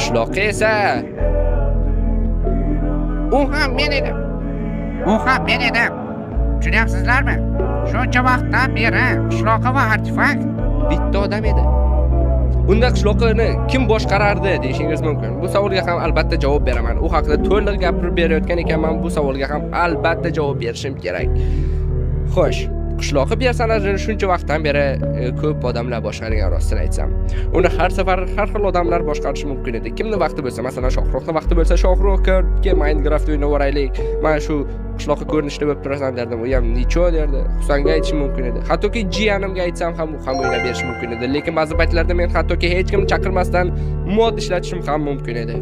Qishloqqa esa U ham men edim. U ham men edim. Tushunyapsizlarmi? Shuncha vaqtdan beri qishloqi va artefakt bitta odam edi. Unda qishloqni kim boshqarardi deyishingiz mumkin. Bu savolga ham albatta javob beraman. U haqida to'liq gapirib berayotgan ekanman, bu savolga ham albatta javob berishim kerak. Xo'sh, qishloqi personajini shuncha vaqtdan beri ko'p odamlar boshqargan, rostini aytsam. Uni har safar har xil odamlar boshqarishi mumkin edi. Kimni vaqti bo'lsa, masalan, Shohruxni vaqti bo'lsa, Shohruh ke Minecraft o'ynab yuboraylik. Mana shu qishloqi ko'rinishda bo'lib turasan derdim. U ham ничё derdi. Husanga aytishim mumkin edi. Hattoki jiyanimga aytsam ham, u ham o'ynab berishi mumkin edi. Lekin ba'zi paytlarda men hattoki hech kimni chaqirmasdan mod ishlatishim ham mumkin edi.